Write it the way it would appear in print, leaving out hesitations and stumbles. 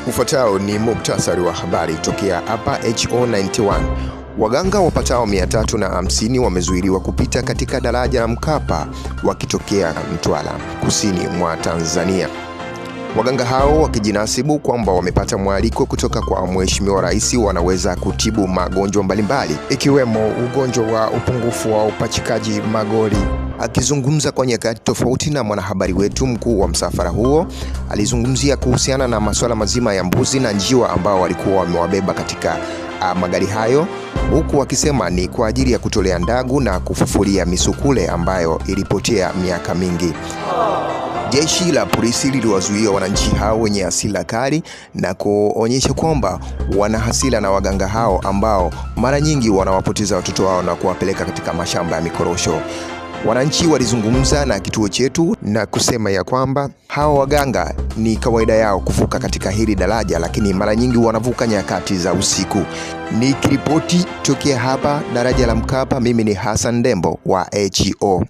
Ufuatao ni muktasari wa habari tokea hapa HO91. Waganga wapatao 350 wamezuiliwa kupita katika daraja la Mkapa wakitokea Mtwara, kusini mwa Tanzania. Waganga hao wakijinasibu kwamba wamepata mwaliko kutoka kwa Mheshimiwa Rais, wanaweza kutibu magonjwa mbalimbali ikiwemo ugonjwa wa upungufu wa upachikaji magoli. Akizungumza kwa nyakati tofauti na mwanahabari wetu mkuu wa msafara huo, alizungumzia kuhusiana na masuala mazima ya mbuzi na njiwa ambao walikuwa wamewabeba katika magari hayo, huku wakisema ni kwa ajili ya kutolea ndagu na kufufulia misukule ambayo ilipotea miaka mingi. Jeshi la polisi liliwazuia wananchi hao wenye hasira kali na kuonyesha kwamba wana hasira na waganga hao ambao mara nyingi wanawapoteza watoto wao na kuwapeleka katika mashamba ya mikorosho. Wananchi walizungumza na kituo chetu na kusema ya kwamba hawa waganga ni kawaida yao kuvuka katika hili daraja, lakini mara nyingi wanavuka nyakati za usiku. Nikiripoti tokea hapa daraja la Mkapa, mimi ni Hassan Dembo wa HO.